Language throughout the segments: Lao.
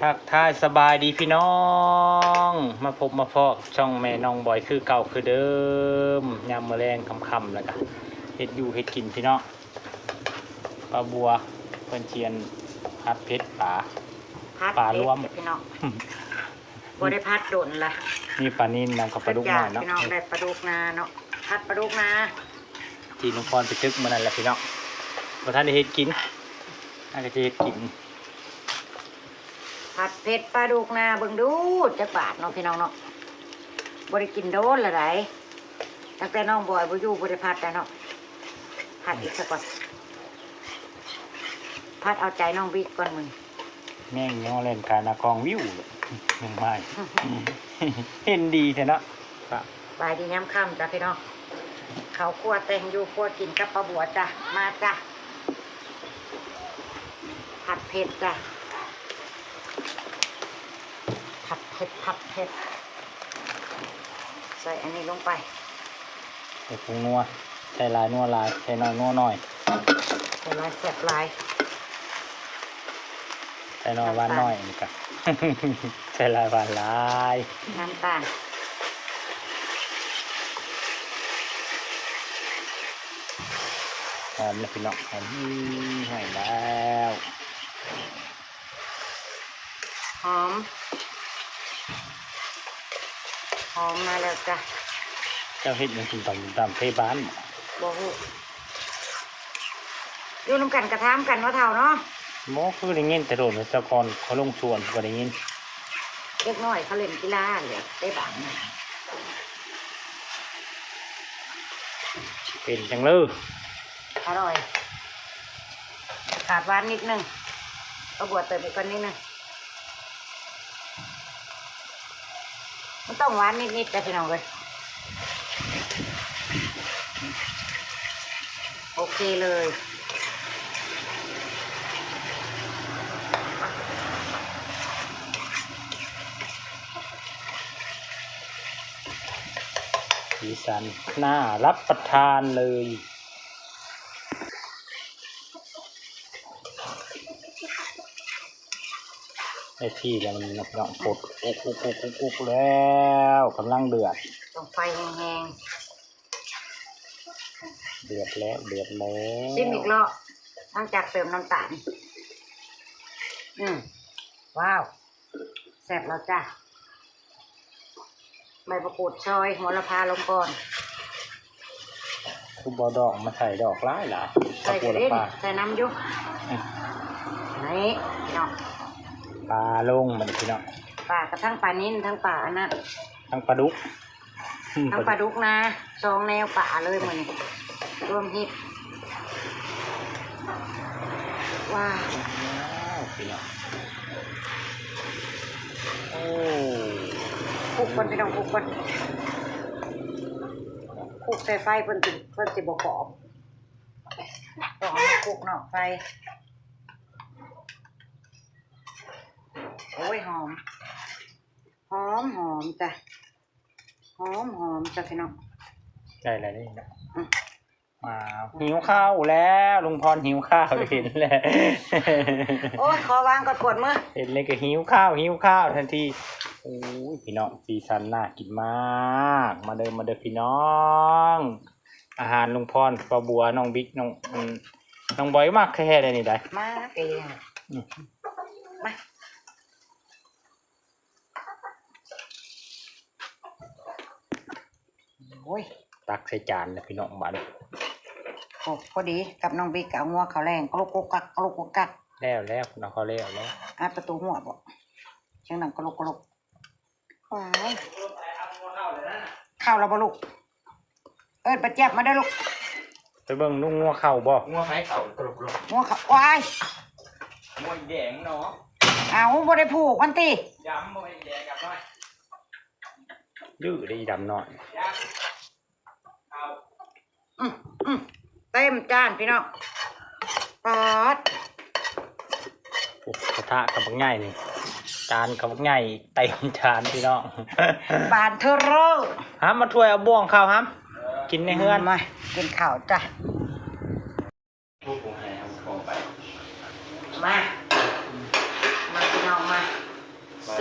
ທັກທາຍສະບາຍດີພີ່ນ້ອງ ມາພົບມາພໍ້ກັບຊ່ອງແມ່ນ້ອງບອຍຄືເກົ່າຄືເດີມ ຍາມມື້ແລງຄ່ຳໆ ແລ້ວກະເຮັດຢູ່ເຮັດກິນພີ່ນ້ອງ. ປ້າບົວເພິ່ນຈຽນຜັດເຜັດປາ ຜັດເຜັດ ປາລວມພີ່ນ້ອງ ບໍ່ໄດ້ຜັດດົນລະ ມີປານິນນຳກັບປາດຸກນ້ອຍເນາະ ພີ່ນ້ອງ ໄດ້ປາດຸກນາເນາະ ຜັດປາດຸກນາ ທີ່ລຸງພອນໄປຕຶກມື້ນັ້ນແຫຼະພີ່ນ້ອງ ບໍ່ທັນໄດ້ເຮັດກິນ ຫາກະຊິເຮັດກິນ. ຜັດເຜັດປາດຸກນາ ເບິ່ງດູຈັກບາດເນາະພີ່ນ້ອງເນາະ ບໍ່ໄດ້ກິນໂດນລະໃດ໋ ຕັ້ງແຕ່ນ້ອງບອຍບໍ່ຢູ່ ບໍ່ໄດ້ຜັດແລ້ວເນາະ ຜັດອີກສາກ່ອນ ຜັດເອົາໃຈນ້ອງບິກກ່ອນມື້ນີ້ ແມ່ງຍໍແລ່ນການາຄອງວິວ ຍັງມາ ເຫັນດີແທ້ເນາະ. ສະບາຍດີຍາມຄ່ຳຈ້າພີ່ນ້ອງ ເຂົ້າຄົວແຕ່ງຢູ່ຄົວກິນກັບປ້າບົວຈ້າ ມາຈ້າ ຜັດເຜັດຈ້າ ຜັດເຜັດ ຜັດເຜັດ ໃສ່ອັນນີ້ລົງໄປ ໃສ່ຜົງນົວ ໃສ່ຫຼາຍນົວຫຼາຍ ໃສ່ໜ້ອຍນົວໜ້ອຍ ໃສ່ຫຼາຍແຊບຫຼາຍ ໃສ່ໜ້ອຍຫວານໜ້ອຍ ນີ້ກະ ໃສ່ຫຼາຍຫວານຫຼາຍ ນ້ຳຕານ ຫອມແລ້ວພີ່ນ້ອງ ຫອມ ຫອມແລ້ວ ຫອມ ຫອມມາແລ້ວຈ້າ. ເຈົ້າເຮັດຫຍັງຕຸ້ມຕາມຕຸ້ມຕາມ ເພບານບໍ? ບໍ່ຮູ້ ຢູ່ນຳກັນກະຖາມກັນເນາະເຖົ້າເນາະ. ບໍ່ ຄືໄດ້ຍິນແຕ່ດົນແລ້ວ ແຕ່ກ່ອນເຂົາລົງສວນກໍໄດ້ຍິນ ເດັກນ້ອຍເຂົາຫຼິ້ນກິລາແຫຼະ ເຕະບານ. ເປັນຈັ່ງເລີ ອະລ່ອຍ ຂາດຫວານນິດໜຶ່ງ ເອົາບົວເຕີມອີກກ່ອນນິດໜຶ່ງ. ມັນຕ້ອງຫວານນິດໆ ເດີພີ່ນ້ອງເອີຍ. ໂອເຄເລີຍ ສີສັນໜ້າຮັບປະທານເລີຍ. ໄດ້ທີ່ແລ້ວມັນເນາະ ເນາະ ປົດ ອຸກໆໆໆໆ ແລ້ວ ກຳລັງເດືອດ ຕ້ອງໄຟແຮງໆ. ເດືອດແລ້ວ ເດືອດແລ້ວ ຊີມອີກລອບ ຫຼັງຈາກເຕີມນ້ຳຕານ. ອືມ ວ້າວ ແຊບແລ້ວຈ້າ. ໃບມະກູດຊອຍ ໂຫລະພາລົງກ່ອນ. ຄືບໍ່ດອກມາໃສ່ດອກຫຼາຍໆ ໃສ່ ເອົາໂຫລະພາ ໃສ່ນຳຢູ່. ອືມ ນີ້ເນາະ ປາລົງບັດນີ້ພີ່ນ້ອງ. ປາກະທັງປານິນ ທັງປາອັນນັ້ນ ທັງປາດຸກ ອືມ ທັງປາດຸກນາ ສອງແນວປາເລີຍມື້ນີ້ ລວມຮີດ. ວ້າວ ພີ່ນ້ອງ ໂອ້ ຄຸກກ່ອນພີ່ນ້ອງ ຄຸກກ່ອນ ຄຸກໃສ່ໄຟເພິ່ນຊິ ເພິ່ນຊິບໍ່ກອບ ຕ້ອງເອົາມາຄຸກນອກໄຟ. ໂອ້ຍ ຫອມ ຫອມ ຫອມຈ້າ. ຫອມໆ ຈ້າພີ່ນ້ອງ ໄດ້ແລ້ວນີ້ເນາະ. ອືມ ວ້າວ ຫິວເຂົ້າແລ້ວ ລຸງພອນຫິວເຂົ້າ ເຫັນແລ້ວ ໂອ້ຍ ຂໍວາງກ່ອນ ປວດມື ເຫັນແລ້ວກໍຫິວເຂົ້າ ຫິວເຂົ້າທັນທີ. ໂອ້ຍ ພີ່ນ້ອງ ສີສັນໜ້າກິນມາກ ມາເດີ ມາເດີພີ່ນ້ອງ. ອາຫານລຸງພອນ ປ້າບົວ ນ້ອງບິກ ນ້ອງ ອືມ ນ້ອງບອຍມັກແທ້ໆ ເດ້ນີ້ໄດ໋ ມາເອງ. ອືມ ມາ ໂອ້ຍ ຕັກໃສ່ຈານແລ້ວພີ່ນ້ອງ ບາດນີ້ ໂອ້ ພໍດີກັບນ້ອງບິກ ກໍເອົາງົວເຂົ້າແລງ ກະລຸກກຸກກັກ ກະລຸກກຸກກັກ. ແລ້ວ ແລ້ວເນາະ ເຂົາແລ້ວແລ້ວ ອັດປະຕູຫົວບໍ ສຽງດັງກະລຸກກະລຸກ. ວ້າຍ ເຂົ້າແລ້ວບໍ່ລູກ? ເອີ້ນປ້າຈຽບມາເດີລູກ ໄປເບິ່ງດູ ງົວເຂົ້າບໍ່? ງົວໃຜເຂົ້າ? ງົວເຂົ້າ ວ້າຍ ງົວອີແດງເນາະ. ເອົ້າ ບໍ່ໄດ້ຜູກມັນຕິ? ດຳບໍ່ ອີແດງດຳນ້ອຍ ດື້ເດ້ອີດຳນ້ອຍ. ອືມ ອືມ ເຕັມຈານພີ່ນ້ອງ ປາດ ໂອ້ ກະທະກະບັກໃຫຍ່ນີ້ ຈານກະບັກໃຫຍ່ ເຕັມຈານພີ່ນ້ອງ ບານເທີເລີ. ຫຳ ມາຖ້ວຍເອົາບ່ວງເຂົ້າຫຳ ກິນໃນເຮືອນ ມາກິນເຂົ້າຈ້າ. ມາ ມາພີ່ນ້ອງມາ.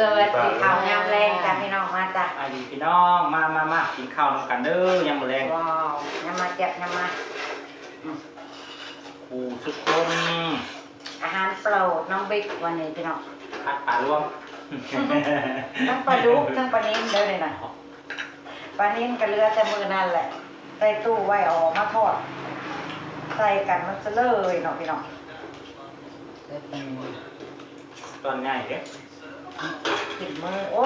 ສະບາຍດີ ເຂົ້າຍາມແລງຈ້າພີ່ນ້ອງ ມາຈ້າ ສະບາຍດີພີ່ນ້ອງ ມາ ມາ ມາ ກິນເຂົ້ານຳກັນເດີ ຍາມມື້ແລງ ວ້າວ ຍາມມາແຈບ ຍາມມາ ອືມ ຄູ່ສຸດຄົນ ອາຫານໂປດນ້ອງບິກວັນນີ້ພີ່ນ້ອງ ຜັດປາລວມ ທັງປາດຸກ ທັງປານິນເດີນີ້ນະ ປານິນກໍເຫຼືອແຕ່ມື້ນັ້ນແຫຼະ ໃສ່ຕູ້ໄວ້ ເອົາອອກມາທອດ ໃສ່ກັນມັນຊະເລີຍເນາະພີ່ນ້ອງ ຕອນໃຫຍ່ເດ້ ກິນມື້ ໂອ້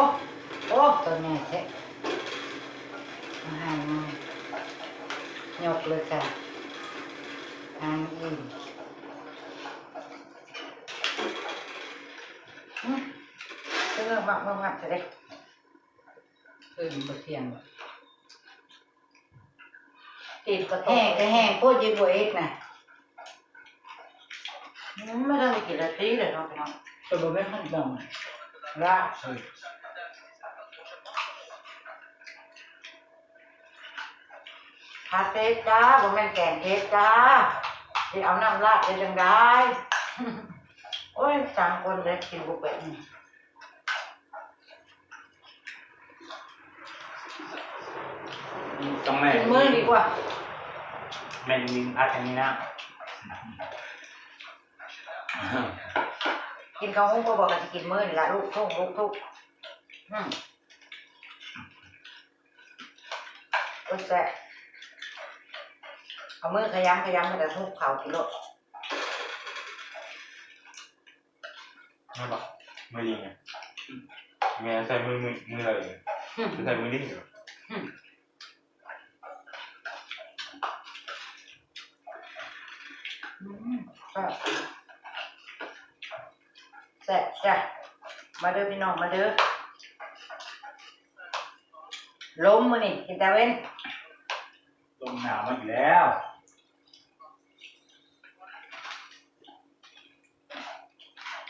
ໂອ້ ຕົວໃຫຍ່ແທ້ ມາຫາມາ ຍົກເລີຍຈ້າ ຫາງອີ່ມ ອື ຄືງາມງາມແທ້ເດ້ ຄືບໍ່ທ່ຽງ ຕີບກະແຫ້ງກະແຫ້ງໂພດ ເຢັນບໍ່ເຮັດນະ ອືມ ບໍ່ທັນໄດ້ກິນລາຕີເລີຍເນາະພີ່ນ້ອງ ແຕ່ບໍ່ແມ່ນຫັ້ນດອກ ລາບ ຜັດເຜັດຈ້າ ບໍ່ແມ່ນແກງເຜັດຈ້າ ຊິເອົານ້ຳລາດໄດ້ຈັ່ງໃດ ໂອ້ຍ ສາມຄົນເດ້ ກິນບໍ່ເປັນ. ຕ້ອງແມ່ນມື້ດີກວ່າ ແມ່ນມີຜັດອັນນີ້ນະ ກິນເຂົ້າຫຸ້ງບໍ່ ບໍ່ກໍຊິກິນມື້ນີ້ລະ ລູກທຸກ ລູກທຸກ ອືມ ໂອ້ຍ ແຊບ ເອົາມືຂະຢຳຂະຢຳ ແລ້ວກໍທຸບເຂົ້າກິນໂລດ. ແມ່ນບໍ່? ມືນີ້ໄງ ແມ່ໃສ່ມື ມື ມືໃດ ອືມ ໃສ່ມືນີ້ ອືມ ອືມ ແຊບ ແຊບຈ້າ ມາເດີພີ່ນ້ອງ ມາເດີ ລົມມື້ນີ້ກິນຕາເວັນ ລົມໜາວມາອີກແລ້ວ.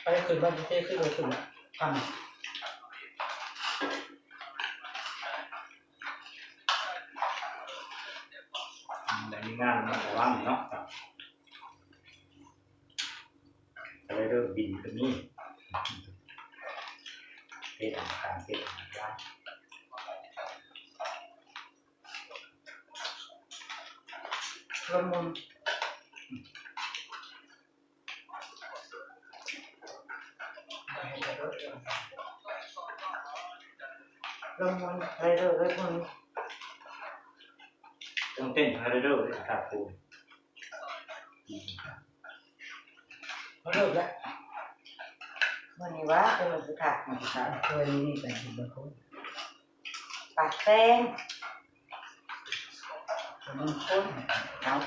ໄປຂຶ້ນບ້ານເທ ຄືບໍ່ຂຶ້ນນະ ຄ່ຳ ໄດ້ມີງານນຳລະວັງເນາະ ສະໄລເດີບິນກໍມີ ເຮັດຕາມເຂດລາວ ລະມຸນ ລະມຸນ ໄທເດີ ລະມຸນ ຕ້ອງເຕັ້ນໄທເດີ ອາກາດໂກນ ມາເລີກແລ້ວ ມື້ນີ້ຫວາ ເປັນມື້ສຸດທ້າຍ ມື້ສຸດທ້າຍ ເອີ ມື້ນີ້ເປັນມື້ຄົນ ປາກແຊງ ມັນຄົນເນາະ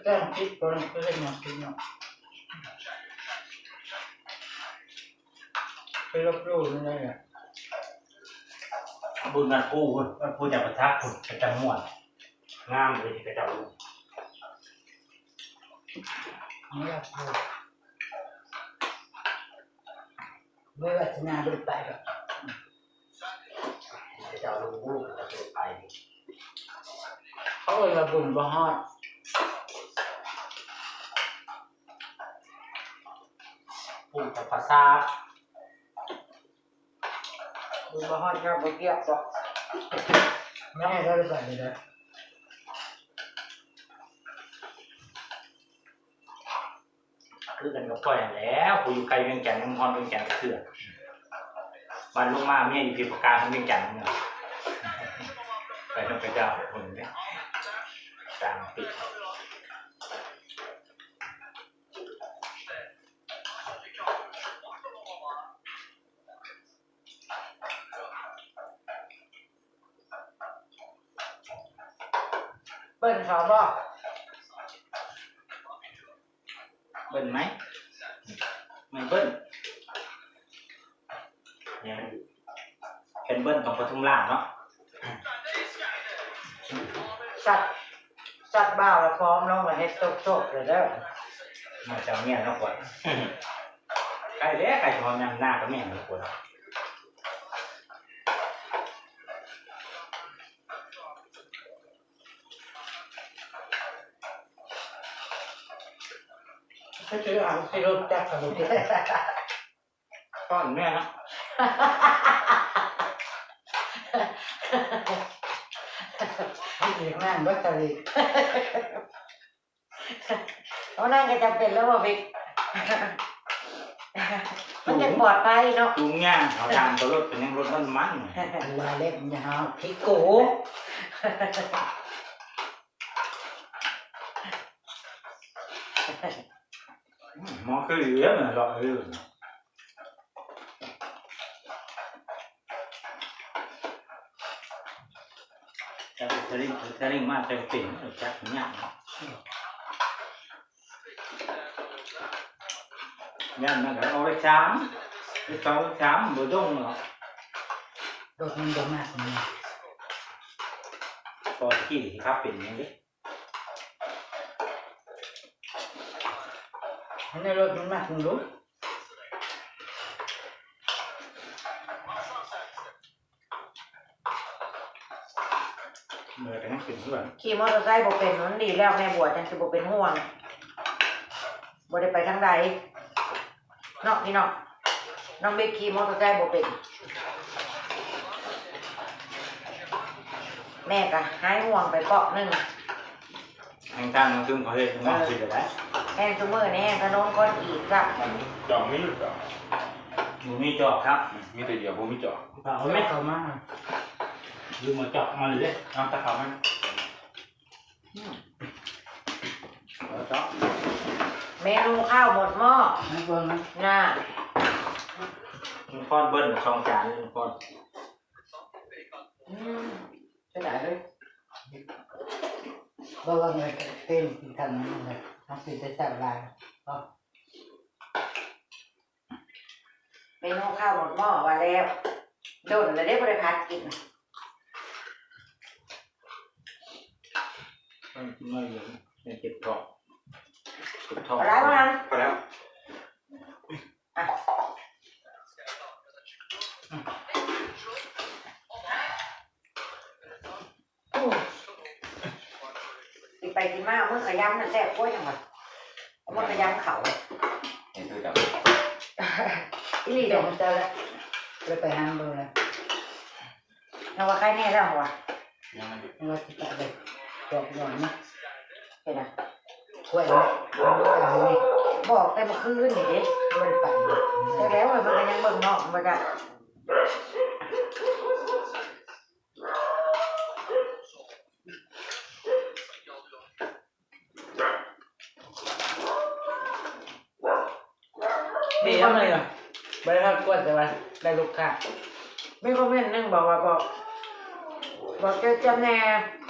ແຕ່ງຕິດ ບໍ່ໄດ້ເຮັດຫຍັງຕິດເນາະ ໄປລົບຫຼູ່ນັ້ນແຫຼະ ບຸນວັດປູ່ ວັດປູ່ຈຳປາສັກພຸ້ນ ເປັນຕາມ່ວນ ງາມເລີຍ ເຂົາເຈົ້າ ນີ້ລະ ເມື່ອວາສະນາບໍ່ໄດ້ໄປດອກ ເຈົ້າລູກ ເຂົາເອີ້ນວ່າບຸນບໍ່ຮອດ ປູ່ຈຳປາສັກ ບຸນບໍ່ຮອດ ຍອດບໍ່ກຽກບໍ ຍັງບໍ່ໄດ້ໄປເລີຍ. ຄືກັນກັບຂ້ອຍຫັ້ນແຫຼ້ວ ຜູ້ຢູ່ໄກວຽງຈັນຍັງຮອດວຽງຈັນຈັກເທື່ອ ບັດລົງມາເມຍຢູ່ທີ່ປາການຮອດວຽງຈັນ ໄປນຳເຂົາເຈົ້າພຸ້ນເດ້ ຕາມຕິດ ເບິ່ງເຂົາບໍ ເບິ່ງໄໝ ໄໝເບິ່ງ ແມ່ນ ເຫັນເບິ່ງຂອງປະທຸມລາວເນາະ ສັດ ສັດບ່າວລະພ້ອມລົງລະເຮັດໂຊກໆເດີ. ມາຈາກເມຍເນາະ ກວດ ໃກ້ແລ້ວ ໃກ້ຊິຮອດຍາມນາກໍແມ່ນແລ້ວ ກວດ ກໍຊິເອົາຂີ່ລົດຈັກກະບໍ່ໄດ້ ສອນແມ່ເນາະ ອີກນານບໍ່ສະເລັດ ເຮົານັ້ນກໍຈຳເປັນແລ້ວບໍ່ເປັກ ມັນຈັ່ງປອດໄພເນາະ ຈຸງຍາງເອົາທາງຕົວລົດເປັນຫຍັງລົດມັນມັນ ອັນວ່າເລັບຍາວພິໂກ ໝໍຄືເຫຼືອເນາະ ເອີ. ຈັກສະລິງ ສະລິງມາແຕ່ເປັນ ຈັກຍາກ ຢ້ານມັນກໍເອົາໄວ້ສາມ ໄປສອງ ສາມ ບໍ່ດົງເນາະ ລົດມັນບໍ່ມາກ ພໍທີ່ຊິຂັບເປັນຫຍັງເດ້. ໃນລົດມັນມັກ ເບິ່ງດູ ເມື່ອຍກໍຍັງຂຶ້ນເຮືອນ ຂີ່ມໍເຕີໄຊບໍ່ເປັນ ມັນດີແລ້ວ ແມ່ບົວຈັ່ງຊິບໍ່ເປັນຫ່ວງ ບໍ່ໄດ້ໄປທາງໃດ. ເນາະພີ່ນ້ອງ ນ້ອງເບັກຂີ່ມໍເຕີໄຊບໍ່ເປັນ ແມ່ກໍຫາຍຫ່ວງໄປເປາະໜຶ່ງ ແຮ່ງທາງມັນຄືເຂົາເຮັດມາ ເອີ ຊິໄດ້ ແຮ່ງຊຸມື້ນີ້ແຮ່ງຖະໜົນຄອນກຣີດຊະ ຈອກມີຢູ່ ຈອກ ບໍ່ມີຈອກຄັບ ມີແຕ່ດຽວບໍ່ມີຈອກ ເອົາແມ່ເຂົ້າມາ ລືມເອົາຈອກມາເລີຍເດ້ ເອົາຕະເຂົ້າມາ. ອືມ ເອົາເຈາະ ເມນູຂ້າວໝົດໝໍ້ ໃຫ້ເບິ່ງນະ ນະ ນ້ອງພອນເບິ່ງສອງຈານ ນ້ອງພອນ ອືມ ເສຍດາຍເລີຍ ບໍ່ວ່າແມ່ນເຕັມກິນທາງນັ້ນນະ ມັນຊິໄດ້ແຊບຫຼາຍ ເນາະ. ເມນູຂ້າວໝົດໝໍ້ວ່າແລ້ວ ດົນແລ້ວເດ້ບໍ່ໄດ້ຜັດກິນ ອືມ ໜ້ອຍໜຶ່ງ ເຈັບທ້ອງ ເຈັບທ້ອງ ເອົາຫຼາຍບໍ່ນະ ພໍແລ້ວ ອ່ະ. ອືມ ກິນໄປກິນມາ ເອົາມືຂະຫຍຳນະແຊບກວ່າຫຍັງວະ ເອົາມືຂະຫຍຳເຂົ້າ ເຫັນຄືກັນ ອີ່ຫຼີເດ້ ເຈົ້າລະ ລະໄປຫາເບິ່ງລະ ເຮົາວ່າໄຄແນ່ແລ້ວຫວາ ຍັງວ່າຊິໄປເລີຍ ບອກກ່ອນນະ ເຮັດນະ ຖ້ວຍນະ ບອກແຕ່ມື້ຄືນນີ້ເດ້ ບໍ່ໄດ້ໄປ ແຕ່ແລ້ວເອີຍ ເພິ່ນກໍຍັງເບິ່ງນ້ອງບໍ່ໄດ້. ມີຄອມເມັນ ບໍ່ໄດ້ຮອດກວດ ແຕ່ວ່າໄດ້ລູກຄ້າ ມີຄອມເມັນໜຶ່ງບອກວ່າ ບອກ ບອກເຈົ້າແຈ່ມແດ່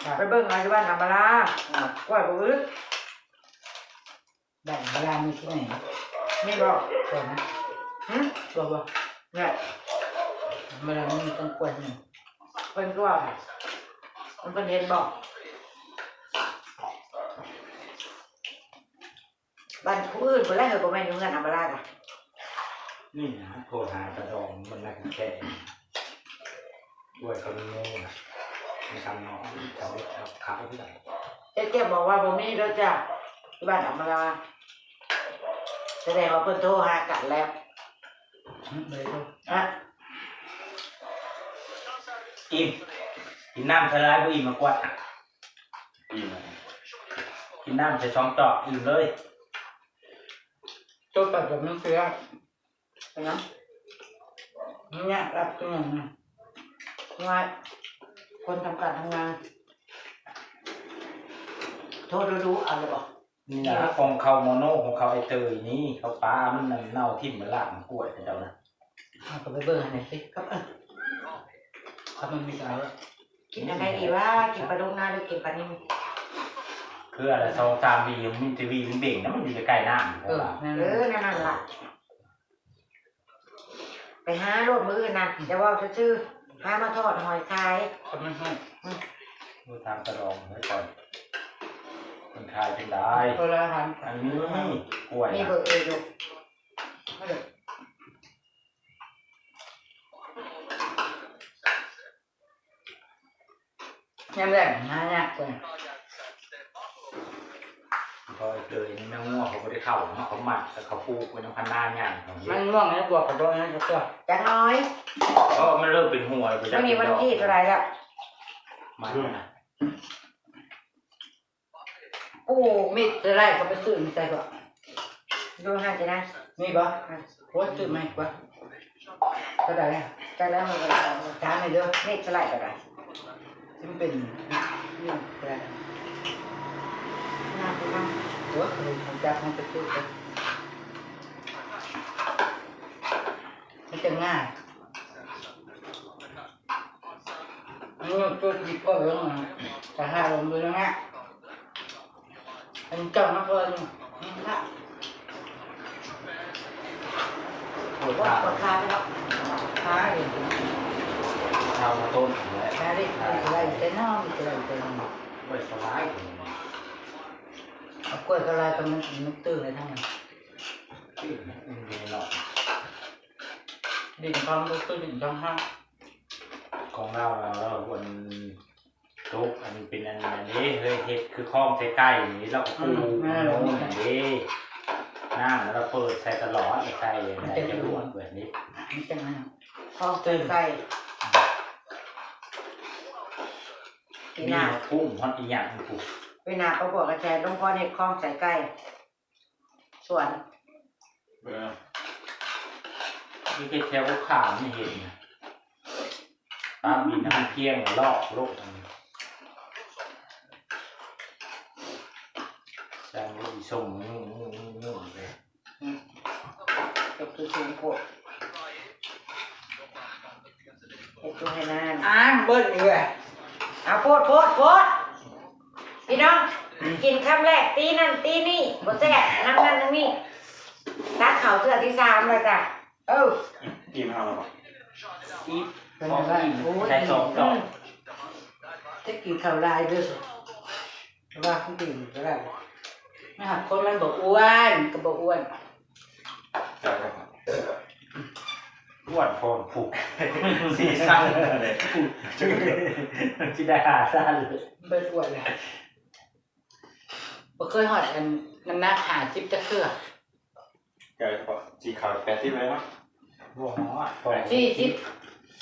ອ່າ ໄປເບິ່ງເອົາຢູ່ບ້ານອຳມາລາ ອ່າ ກວດບໍ່ອຶດ. ໄດ້ເວລາມີທີ່ໄຫນ ມີບໍ່ ກ່ອນນະ ຫຶ ບໍ່ ບໍ່ ແມ່ນ ເວລາມີຕ້ອງກວດນີ້ ເພິ່ນກວດ ເພິ່ນເຫັນບໍ່ ບ້ານຜູ້ອື່ນພຸ້ນແຫຼະ ເຮີ ບໍ່ແມ່ນຢູ່ເຮືອນອຳມາລາດະ ນີ້ນະ ໂທຫາຕາດອງ ມັນນັກແທ້. ດ້ວຍເຂົາມີໂມນະ ມີຄຳເນາະ ເຂົາເຮັດກັບເຂົາຄືກັນ ເຈົ້າແຈ່ມບອກວ່າບໍ່ມີເດີຈ້າ ທີ່ບ້ານອຳມາລາ ສະແດງວ່າເພິ່ນໂທຫາກັນແລ້ວ ຫຶ ບໍ່ໄດ້ໂທ ຮະ ອີ່ມ ກິນນ້ຳໃສ່ຫຼາຍບໍ່ອີ່ມ ມາກວດ ອີ່ມ ກິນນ້ຳໃສ່ສອງຈອກ ອີ່ມເລີຍ ໂຕປັດແບບນັ້ນເສຍ ເປັນຫຍັງ? ມັນຍາກລັດຄືຫຍັງນະ? ວ່າຄົນທຳການທຳງານ ໂທດູໆ ເອົາແລ້ວບໍ່? ນີ້ນະ ຂອງເຂົາໂມໂນ ຂອງເຂົາໄອ້ເຕີຍນີ້ ເຂົາປາມັນນັ້ນເນົ່າຖິ້ມ ມັນລາກມັນກວດເຂົາເຈົ້ານະ. ເຮົາກໍໄປເບິ່ງຫັ້ນແຫຼະຕິ ກັບ ເອີ ຄັນມັນມີກໍເອົາ. ກິນອັນໃດດີວະ? ກິນປາດຸກນາ ຫຼືກິນປານິນ? ເທື່ອລະສອງສາມຫວີ ມັນຈະຫວີເບັງໆນະ ມັນຢູ່ໃກ້ໆນ້ຳ. ເອີ ແນວນັ້ນ ເອີ ແນວນັ້ນລະ. ໄປຫາໂລດມື້ອື່ນນະ ຈະເວົ້າຊື່ໆ ຫາມາທອດຫອຍຂາຍ. ຄັນມັນຮ້ອນ ອືມ ບໍ່ຖາມຕະດອງໄວ້ກ່ອນ. ມັນຂາຍຈັ່ງໃດ? ຄົນລະພັນ ອັນນີ້ກ້ວຍ ມີເບີເອຢູ່ ຍາມແລງຫາຍາກກວ່າ ເພາະເກີຍນີ້ແມ່ງົວເຂົາບໍ່ໄດ້ເຂົ້າເນາະ ເຂົາມັດ ແລ້ວເຂົາປູກໄວ້ນຳຄັນນາໃຫຍ່ ມັນມ່ວງໃນບວກກະໂດນນັ້ນກະຕົວ ຈັກໜ້ອຍ ເພາະມັນເລີ່ມເປັນຫົວແລ້ວ ບໍ່ຈັກ ມື້ນີ້ວັນທີເທົ່າໃດລະ? ມັນນະ ໂອ້ ເມັດສະໄລເຂົາໄປຊື້ມາໃສ່ເກາະ ຢູ່ຫັ້ນຈະໄດ້ ມີບໍ່? ໂອ້ ຊື້ມາໃຫ້ກວ່າ ເທົ່າໃດອະ? ຈັກແລ້ວ ຖາມໃຫ້ເດີ ເມັດສະໄລເທົ່າໃດ? ມັນເປັນ ນີ້ ສະໄລ ງາມ ໂອ້ຍ ຮູ້ຈັກ ເຮົາໄປຊື້ກັນ ມັນຈະງ່າຍ. ມັນຍົກຕົວຈິບກໍລົງມາ ກະຫາລົງເບິ່ງນະ ອັນເຈົ້າມາກ່ອນ ນີ້ ນີ້ ໂອ້ຍ ຂາ ຂາໄປແລ້ວ ຂາເອງ ເອົາຕົ້ນແຫຼະ ໄດ້ ໄດ້ແຕ່ນ້ອງ ໄດ້ແຕ່ນ້ອງ ໄວ້ສະບາຍ ເອົາກ້ວຍເຂົ້າລາຍກໍມັນ ມັນຕື້ໄດ້ທັງນັ້ນ ຕື້ ອືມ ເນາະ ດິນຂອງກໍຄືດິນຂອງເຮົາ ຂອງລາວ ລາວ ລາວ ອັນ ຕົກ ອັນເປັນອັນນັ້ນເດ້ ເຮີຍ ເຮັດຄືຄອງໃສ່ໄກ່ນີ້ ລາວກໍປູ ອືມ ໂນ່ນຫັ້ນເດ້ ນ້ຳລາວເປີດໃສ່ຕະຫຼອດ ໃສ່ ມັນຈະຫຼວກແບບນີ້ ມັນຈະ ຄອງໃສ່ໄກ່ ປີໜ້າ ມີຫຸ້ມຮອດອີ່ຫຍັງພຸ້ນ ປີໜ້າກໍບອກກະແຈ ຫຼວງພໍ່ເຮັດຄອງໃສ່ໄກ່ ສວນ ເອີ ມີແຕ່ແຖວຂ້າງນີ້ເຫັນ ຕາມດິນນະ ມັນພຽງລອກໂລກ ຊ່າງລົດອີ່ສົ່ງ ງູ ງູ ງູ ງູເລີຍ ອືມ ກໍຄືສູງໂພດ ເຮັດຢູ່ໃຫ້ນາ ອ່າ ເບິ່ງເອີຍ ເອົາ ໂພດ ໂພດ ໂພດ ພີ່ນ້ອງ ກິນຄຳແລກ ຕີນັ້ນຕີນີ້ ບໍ່ແຊບ ນຳນັ້ນນຳນີ້ ຕັກເຂົ້າເທື່ອທີສາມແລ້ວຈ້ະ ເອີ ອີ່ມເຮົາແລ້ວບໍ່? ອີ່ມ ເປັນໄດ້ ໂອ້ຍ ໄດ້ສອງດອກ ອືມ ຈະກິນເຂົ້າຫຼາຍເດີ ວ່າຄົນອື່ນກໍໄດ້ ມາຫາຄົນມັນບໍ່ອ້ວນ ກໍບໍ່ອ້ວນ ອ້ວນໂພດ ຜູ້ ສີສັນ ຊິໄດ້ຫາຊັ້ນ ເບິດອ້ວນແລ້ວ ບໍ່ເຄີຍຮອດອັນນ້ຳໜັກຫ້າສິບຈັກເທື່ອ ກໍຊິເຂົ້າແປດສິບແລ້ວເນາະ ບໍ່ຮອດ ສີ່ສິບ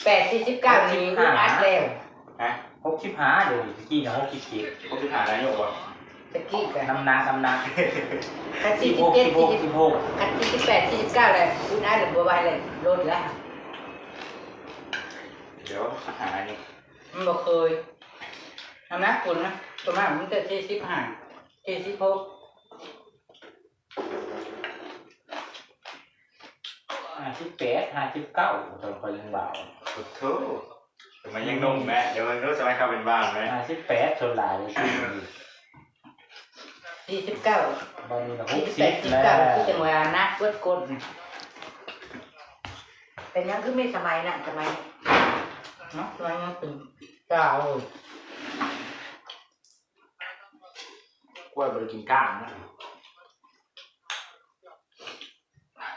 ແປດ ສີ່ສິບເກົ້ານີ້ ອຸດອັດແລ້ວ ຮະ ຫົກສິບຫ້າ ດຽວນີ້ ຕະກີ້ນະ ຫົກສິບເຈັດ ຫົກສິບຫ້ານາຍົກບໍ່? ຕະກີ້ກະ ນ້ຳໜັກ ນ້ຳໜັກ ຄັນສີ່ສິບເຈັດ ສີ່ສິບຫົກ ຄັນສີ່ສິບແປດ ສີ່ສິບເກົ້າແລ້ວ ອຸດອັດແລ້ວ ບໍ່ໄຫວແລ້ວ ລົດແລ້ວ ດຽວ ຫົກສິບຫ້ານີ້ ມັນບໍ່ເຄີຍ ນ້ຳໜັກຄົນນະ ສ່ວນມາກມັນຈະສີ່ສິບຫ້າ ສີ່ສິບຫົກ ຫ້າສິບແປດ ຫ້າສິບເກົ້າ ຕອນຂ້ອຍຍັງບ່າວ ໂອ້ໂທ ສະໄໝຍັງໜຸ່ມແມະ ດຽວເບິ່ງດູ ສະໄໝເຂົາເປັນບ່າວແມະ ຫ້າສິບແປດ ສ່ວນຫຼາຍເລີຍ ສີ່ສິບເກົ້າ ບັດນີ້ກໍຫົກສິບແລ້ວ ຄືຈັ່ງວ່າໜັກເບິດກົ້ນ ເປັນຫຍັງຄືມີສະໄໝນັ້ນສະໄໝນີ້ ເນາະ ສະໄໝຍັງເປັນສາວ ກ້ວຍບໍ່ໄດ້ກິນກ້າງນະ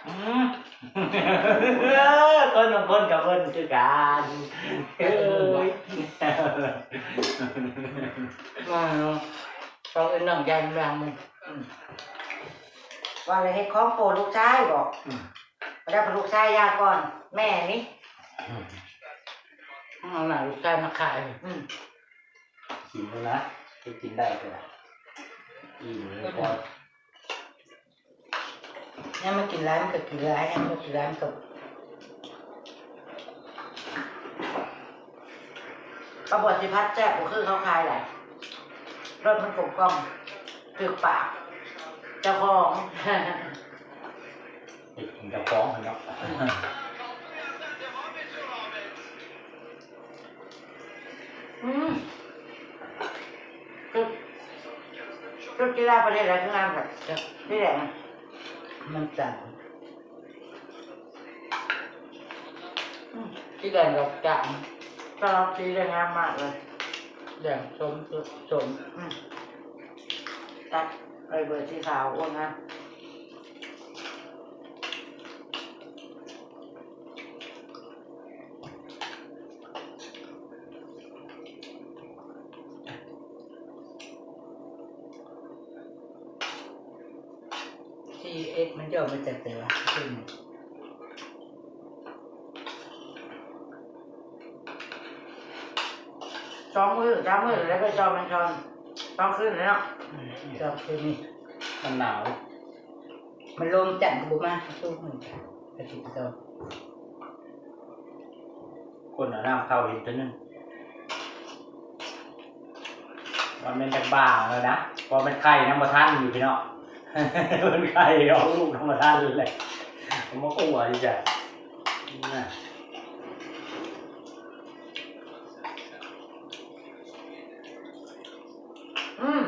ອືມ ເອີ ຄົນບາງຄົນກັບເພິ່ນຄືກັນ ເອີຍ ມາເນາະ ເຂົາເອີ້ນນ້ອງໃຫຍ່ນາງ ອືມ ວ່າແລ້ວເຮັດຂອງໂປດລູກຊາຍບໍ ອືມ ແລ້ວລູກຊາຍຢາກ່ອນ ແມ່ນີ້ ອືມ ເອົາໜ້າລູກຊາຍມາຂາຍ ອືມ ກິນແລ້ວນະ ໄປກິນໄດ້ກໍໄດ້ ອີ່ມແລ້ວກໍ ຍາມມັນກິນຫຼາຍມັນກໍກິນຫຼາຍ ຍາມບໍ່ກິນຫຼາຍມັນກໍ ເຂົາບອກຊິຜັດແຊບບໍ່ຄືເຂົາຂາຍຫຼາຍ ລົດມັນກົມກ່ອມ ຖືກປາກເຈົ້າຂອງ ເຮັດກິນເຈົ້າຂອງເນາະ ອືມ ອືມ ຊຸດ ຊຸດກິລາປະເທດໃດຄືງາມແທ້ ນີ້ແຫຼະ ມັນຈາງ ອືມ ສີແດງກັບຈາງ ຕະຫຼອດສີໄດ້ງາມມາກເລີຍ ແດງສົ້ມ ສົ້ມ ອືມ. ຕັດເອົາເບີສີຂາວໂອນນະ. ຊີເອັດມັນຫຍໍ້ມາຈາກໃສວະ? ສອງມື້ສາມມື້ແລ້ວໄປຊອມມັນກ່ອນ ສອງຄືນແລ້ວເນາະ. ອືມ ຊອມຄືນນີ້ ມັນໜາວ ມັນລົມຈັນກໍບໍ່ມາ ສູ້ມັນກະຊິໄປຊອມ. ຄົນເອົານ້ຳເຂົ້າເຫັນເທື່ອໜຶ່ງ ວ່າແມ່ນຈັກບ້າແລ້ວນະ ເພາະມັນໄຂ່ນຳບໍ່ທັນຢູ່ພີ່ນ້ອງ ມັນໄຂ່ອອກລູກນຳບໍ່ທັນແຫຼະ ມັນບໍ່ກົວທີ່ຈະ ອືມ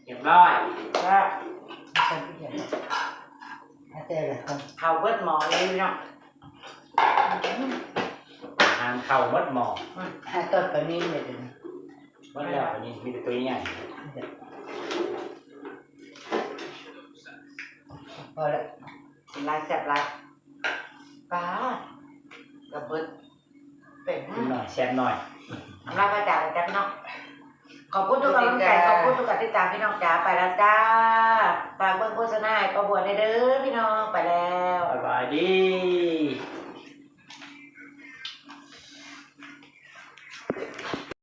ຮຽບຮ້ອຍ ແຊບ ເຂົ້າເບິດໝໍ້ເລີຍເນາະ ອາຫານເຂົ້າເບິດໝໍ້ ອືມ ຫາຕອນປານິນເລີຍ ເບິດແລ້ວປານິນ ມີແຕ່ຕົວໃຫຍ່ ພໍແລ້ວ ກິນຫຼາຍແຊບຫຼາຍ ປາດ ກະເບິດ ເປັນ ກິນໜ້ອຍແຊບໜ້ອຍ ອຳລາພາຈາກກັນເນາະ ຂອບຄຸນທຸກກຳລັງໃຈ ຂອບຄຸນທຸກການຕິດຕາມ ພີ່ນ້ອງຈ໋າ ໄປແລ້ວຈ້າ ຝາກເບິ່ງໂຄສະນາໃຫ້ປ້າບົວແດ່ເດີພີ່ນ້ອງ ໄປແລ້ວ ບາຍບາຍດີ.